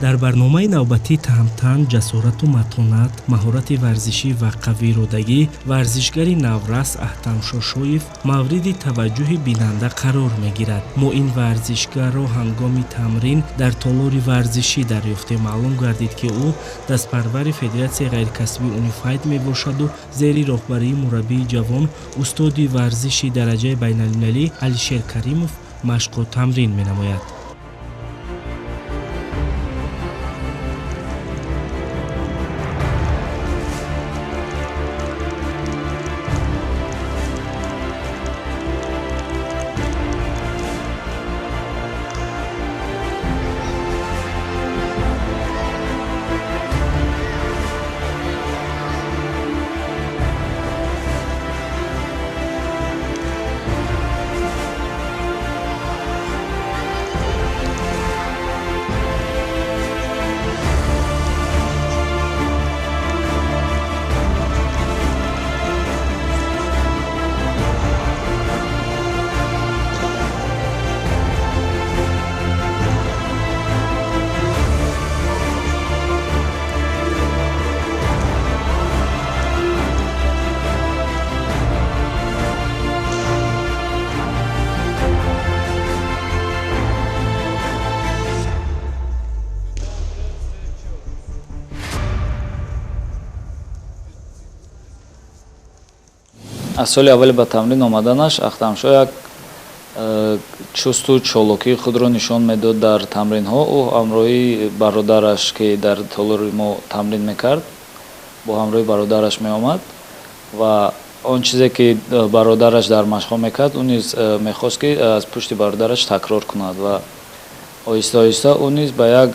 Дар барномаи навбатӣ таҳмтан, ҷасорату матонат, маҳорати варзишӣ ва қавииродагӣ варзишгари наврас Аҳтам Шошоев мавриди таваҷҷӯҳи бинанда қарор мегирад. Мо ин варзишгарро ҳангоми тамрин дар толори варзишӣ дарёфтем. Маълум гардид, ки ӯ дастпарвари Федератсияи ғайрикасбии Унифайт мебошаду зери роҳбарии мураббии ҷавон, устоди варзиши дараҷаи байналмилалӣ Алишер Каримов машқу тамрин менамояд. Аз соли аввали ба тамрин омаданаш Ахтамшо як чусту чолокии худро нишон медод дар тамринҳо. Ӯ ҳамроҳи бародараш, ки дар толори мо тамрин мекард, бо ҳамроҳи бародараш меомад ва он чизе, ки бародараш дар машқҳо мекард, ӯ низ мехост, ки аз пушти бародараш такрор кунад ва оҳиста оҳиста ӯ низ ба як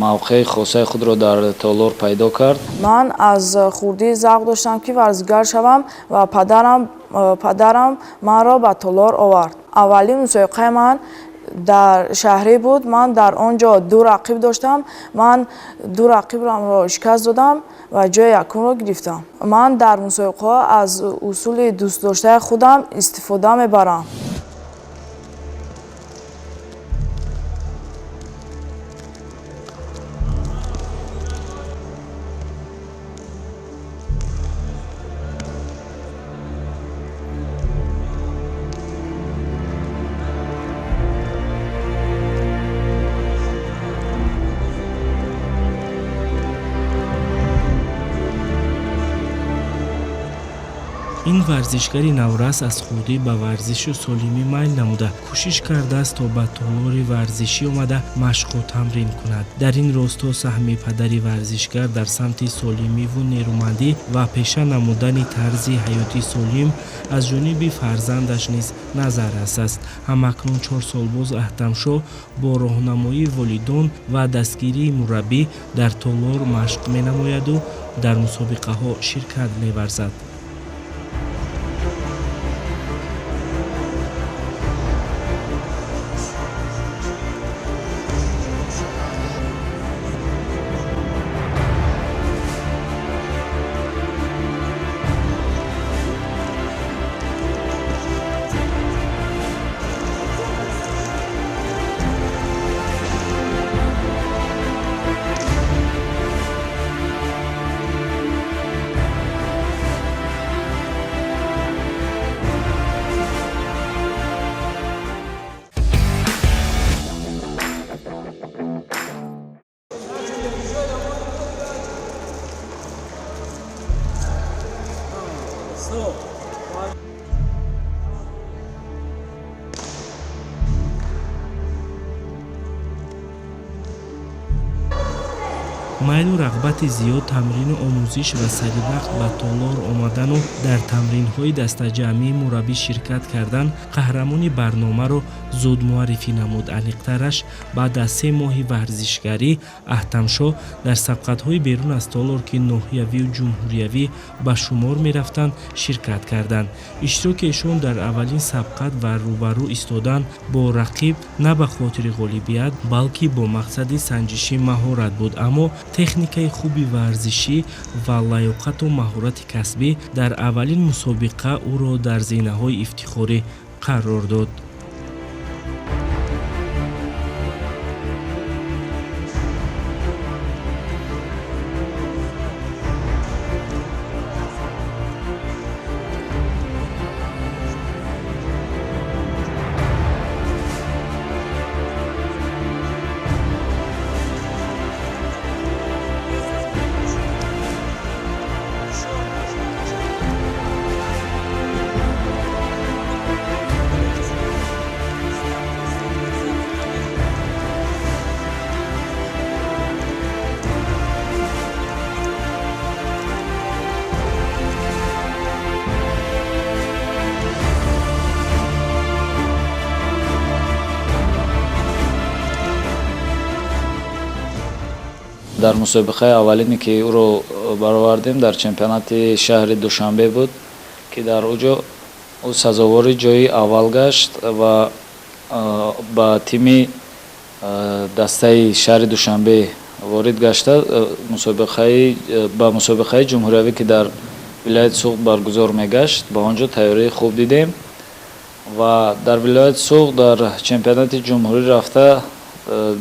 мавқеи хосаи худро дар толор пайдо кард. Ман аз хурдӣ завқ доштам, ки варзишгар шавам ва падарам манро ба толор овард. Аввалин мусобиқаи ман дар шаҳрӣ буд. Ман дар он ҷо ду рақиб доштам. Ман ду рақибамро шикаст додам ва ҷои якумро гирифтам. Ман дар мусобиқаҳо аз усули дӯстдоштаи худам истифода мебарам. Ин варзишгари наврас аз хурдӣ ба варзишу солимӣ майл намуда, кӯшиш кардааст, то ба толори варзишӣ омада машқу тамрин кунад. Дар ин росто саҳми падари варзишгар дар самти солимиву нерӯмандӣ ва пеша намудани тарзи ҳаёти солим аз ҷониби фарзандаш низ назаррас аст. Ҳамакнун 4 сол боз Аҳтамшо бо роҳнамоии волидон ва дастгирии мураббӣ дар толор машқ менамояду дар мусобиқаҳо ширкат меварзад. Майлу рағбати зиёд, тамрину омӯзиш ва саривақт ба толор омадану дар тамринҳои дастаҷамъии мураббӣ ширкат кардан қаҳрамони барномаро зуд муаррифӣ намуд. Аниқтараш, баъд аз 3 моҳи варзишгарӣ Аҳтамшо дар сабқатҳои берун аз толор, ки ноҳиявию ҷумҳуриявӣ ба шумор мерафтанд, ширкат карданд. Иштироки эшон дар аввалин сабқат ва рӯбарӯ истодан бо рақиб на ба хотири ғолибият, балки бо мақсади санҷиши маҳорат буд. Аммо техникаи хуби варзишӣ ва лаёқату маҳорати касбӣ дар аввалин мусобиқа ӯро дар зинаҳои ифтихорӣ қарор дод. Дар мусобиқаи аввалине ки ӯро баровардем, дар чемпионати шаҳри Душанбе буд, ки дар он ҷо ӯ сазовори ҷои аввал гашт ва ба тими дастаи шаҳри Душанбе ворид гашта, ба мусобиқаи ҷумҳуриявӣ, ки дар вилояти Суғд баргузор мегашт, ба он ҷо тайёрии хуб дидем ва дар вилояти Суғд дар чемпионати ҷумҳурӣ рафта,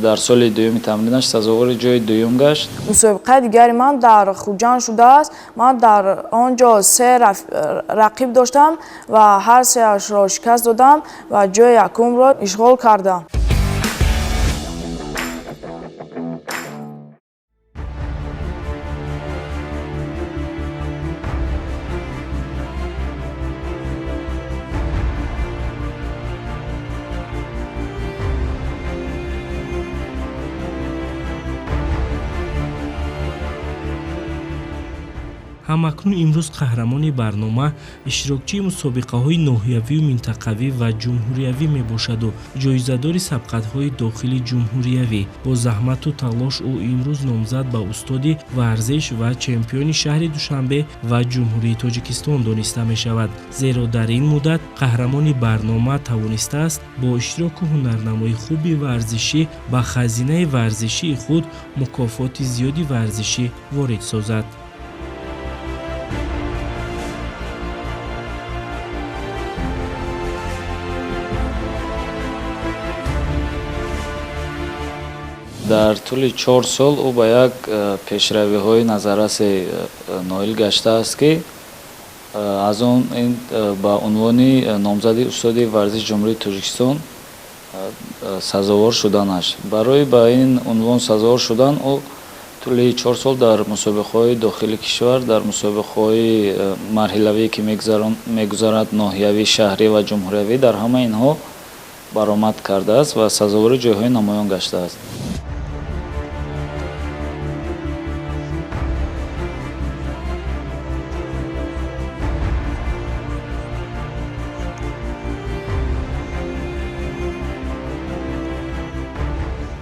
дар соли дуюми тамринаш сазовори ҷои дуюм гашт. Мусобиқаи дигари ман дар Хуҷанд шудааст. Ман дар он ҷо се рақиб доштам ва ҳар сеашро шикаст додам ва ҷои якумро ишғол кардам. Ҳамакнун имрӯз қаҳрамони барнома иштирокчии мусобиқаҳои ноҳиявию минтақавӣ ва ҷумҳуриявӣ мебошаду ҷоизадори сабқатҳои дохили ҷумҳуриявӣ. Бо заҳмату талош ӯ имрӯз номзад ба устоди варзиш ва чемпиони шаҳри Душанбе ва Ҷумҳурии Тоҷикистон дониста мешавад, зеро дар ин муддат қаҳрамони барнома тавонистааст бо иштироку ҳунарнамои хуби варзишӣ ба хазинаи варзишии худ мукофоти зиёди варзишӣ ворид созад. Дар тӯли 4 сол ӯ ба як пешравиҳои назаррасе ноил гаштааст, ки аз он ин ба унвони номзади устоди варзиши Ҷумҳурии Тоҷикистон сазовор шуданаш. Барои ба ин унвон сазовор шудан ӯ тӯли 4 сол дар мусобиқаҳои дохили кишвар, дар мусобиқаҳои марҳилавие, ки мегузарад, ноҳиявӣ, шаҳрӣ ва ҷумҳуриявӣ, дар ҳамаи инҳо баромад кардааст ва сазовори ҷойҳои намоён гаштааст.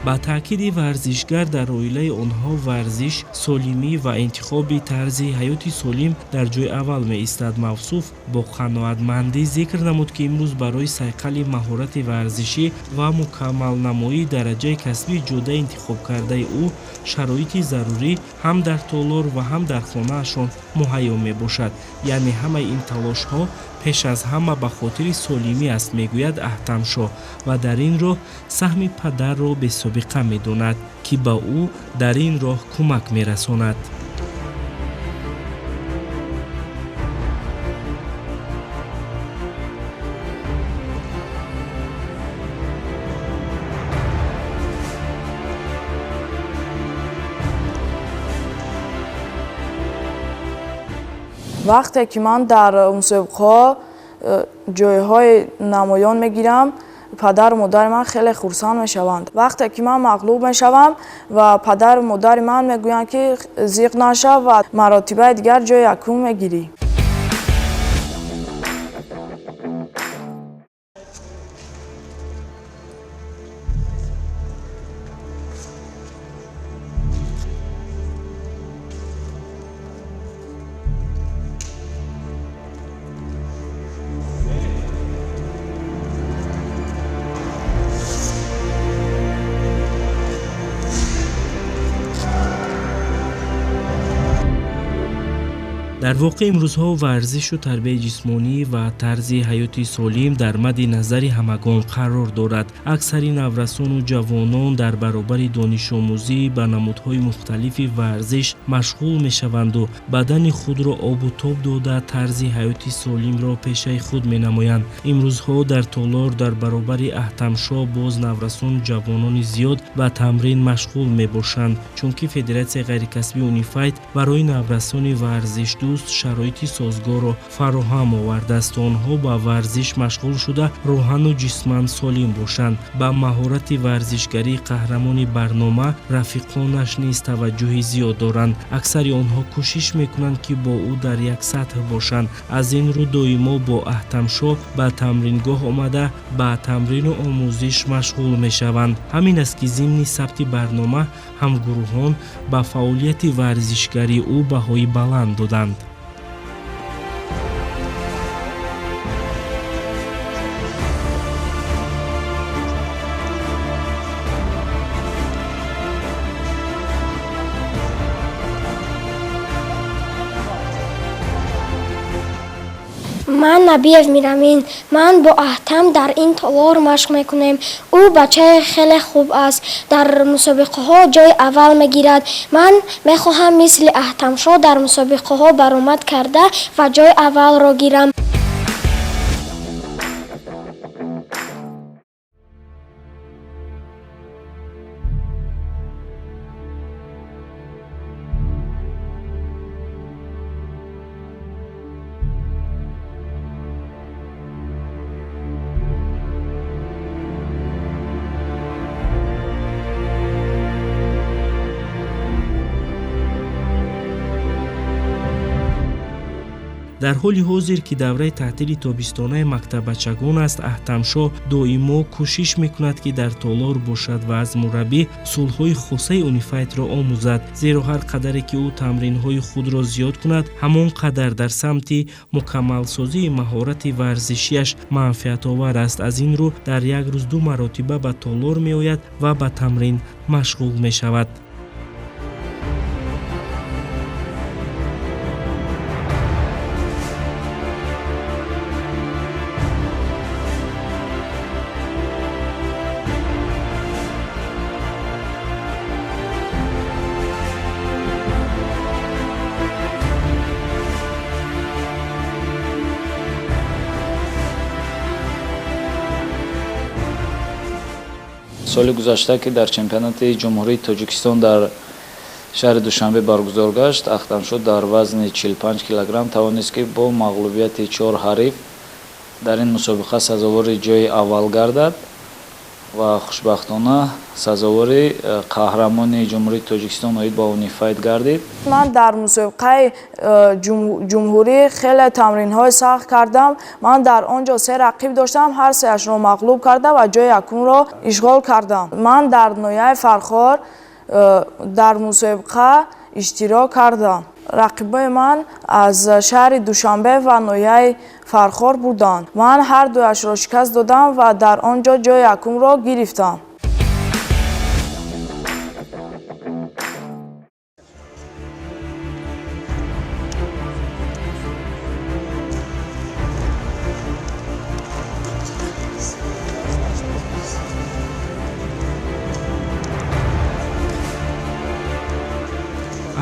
Ба таъкиди варзишгар, дар оилаи онҳо варзиш, солимӣ ва интихоби тарзи ҳаёти солим дар ҷои аввал меистад. Мавсуф бо қаноатмандӣ зикр намуд, ки имрӯз барои сайқали маҳорати варзишӣ ва мукаммалнамоии дараҷаи касбии ҷодаи интихобкардаи ӯ шароити зарурӣ ҳам дар толор ва ҳам дар хонаашон муҳайё мебошад. Яъне ҳамаи ин талошҳо пеш аз ҳама ба хотири солимӣ аст, мегӯяд Аҳтамшоҳ, ва дар ин роҳ саҳми падарро бесобиқа медонад, ки ба ӯ дар ин роҳ кӯмак мерасонад. Вақте ки ман дар мусобиқаҳо ҷойҳои намоён мегирам, падару модари ман хеле хурсанд мешаванд. Вақте ки ман мағлуб мешавам ва падару модари ман мегӯянд, ки зиқ нашав ва маротибаи дигар ҷои якум мегирӣ. Дар воқеъ, имрӯзҳо варзишу тарбияи ҷисмонӣ ва тарзи ҳаёти солим дар мадди назари ҳамагон қарор дорад. Аксари наврасону ҷавонон дар баробари донишомӯзӣ ба намудҳои мухталифи варзиш машғул мешаванду бадани худро обу тоб дода, тарзи ҳаёти солимро пешаи худ менамоянд. Имрӯзҳо дар толор дар баробари Аҳтамшоҳ боз наврасону ҷавонони зиёд ба тамрин машғул мебошанд, чунки федератсияи ғайрикасбии Унифайт барои наврасони варзишдӯст дӯст шароити созгорро фароҳам овардааст, то онҳо ба варзиш машғул шуда, рӯҳану ҷисман солим бошанд. Ба маҳорати варзишгарии қаҳрамони барнома рафиқонаш низ таваҷҷӯҳи зиёд доранд. Аксари онҳо кӯшиш мекунанд, ки бо ӯ дар як сатҳ бошанд. Аз ин рӯ доимо бо Аҳтамшоҳ ба тамрингоҳ омада, ба тамрину омӯзиш машғул мешаванд. Ҳамин аст, ки зимни сабти барнома ҳамгурӯҳон ба фаъолияти варзишгарии ӯ баҳои баланд доданд. Ман Набиев Мирамин. Ман бо Аҳтам дар ин толор машқ мекунем. Ӯ бачаи хеле хуб аст, дар мусобиқаҳо ҷои аввал мегирад. Ман мехоҳам мисли Аҳтамшоҳ дар мусобиқаҳо баромад карда ва ҷои аввалро гирам. Дар ҳоли ҳозир, ки давраи таътили тобистонаи мактаббачагон аст, Аҳтамшоҳ доимо кӯшиш мекунад, ки дар толор бошад ва аз мураббӣ усулҳои хосаи унифайтро омӯзад, зеро ҳар қадаре ки ӯ тамринҳои худро зиёд кунад, ҳамон қадар дар самти мукаммалсозии маҳорати варзишиаш манфиатовар аст. Аз ин рӯ дар як рӯз ду маротиба ба толор меояд ва ба тамрин машғул мешавад. Соли гузашта, ки дар чемпионати Ҷумҳурии Тоҷикистон дар шаҳри Душанбе баргузор гашт, Ахтамшоҳ дар вазни 45 килограмм тавонист, ки бо мағлубияти чор ҳариф дар ин мусобиқа сазовори ҷои аввал гардад ва хушбахтона сазовори қаҳрамони Ҷумҳурии Тоҷикистон оид ба унифайт гардид. Ман дар мусобиқаи ҷумҳурӣ хеле тамринҳои сахт кардам. Ман дар он ҷо се рақиб доштам, ҳар сеашро мағлуб карда ва ҷои якумро ишғол кардам. Ман дар ноҳияи Фархор дар мусобиқа иштирок кардам. Рақибои ман аз шаҳри Душанбе ва ноҳияи Фархор буданд. Ман ҳар дуяшро шикаст додам ва дар он ҷо ҷои якумро гирифтам.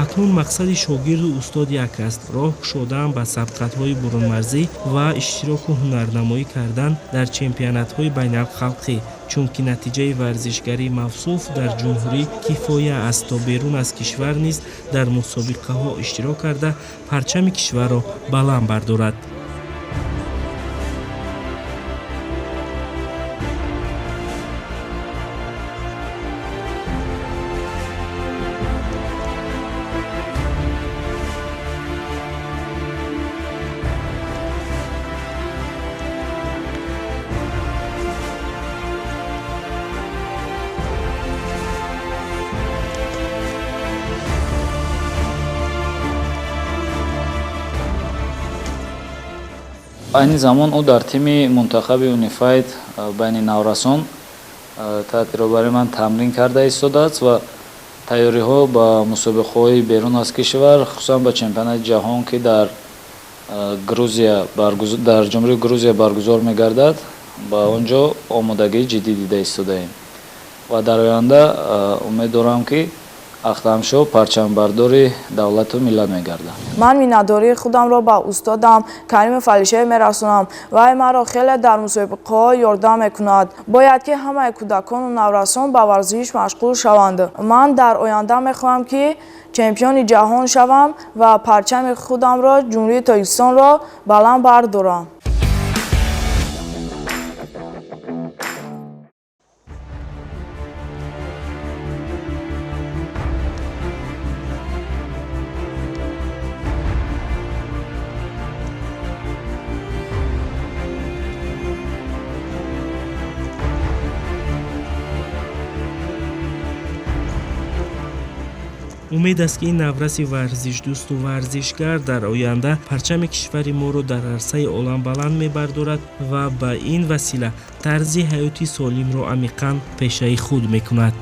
Акнун мақсади шогирду устод як аст: роҳ кушодан ба сабқатҳои бурунмарзӣ ва иштироку ҳунарнамоӣ кардан дар чемпионатҳои байналхалқӣ, чунки натиҷаи варзишгарии мавсуф дар ҷумҳурӣ кифоя аст, то берун аз кишвар низ дар мусобиқаҳо иштирок карда, парчами кишварро баланд бардорад. Айни замон ӯ дар тими мунтахаби унифайт байни наврасон таҳти роҳбари ман тамрин карда истодааст ва тайёриҳо ба мусобиқаҳои берун аз кишвар, хусусан ба чемпионати ҷаҳон, ки дар Грузия дар Ҷумҳурии Грузия баргузор мегардад, ба он ҷо омодагии ҷиддӣ дида истодаем ва дар оянда умед дорам, ки Ахтамшоҳ парчамбардори давлату миллат мегардад. Ман миннатдории худамро ба устодам Каримов Алишер мерасонам. Вай маро хеле дар мусобиқаҳо ёрдам мекунад. Бояд ки ҳамаи кӯдакону наврасон ба варзиш машғул шаванд. Ман дар оянда мехоҳам, ки чемпиони ҷаҳон шавам ва парчами худамро, Ҷумҳурии Тоҷикистонро баланд бардорам. Умед аст, ки ин навраси варзишдӯсту варзишгар дар оянда парчами кишвари моро дар арсаи олам баланд мебардорад ва ба ин васила тарзи ҳаёти солимро амиқан пешаи худ мекунад.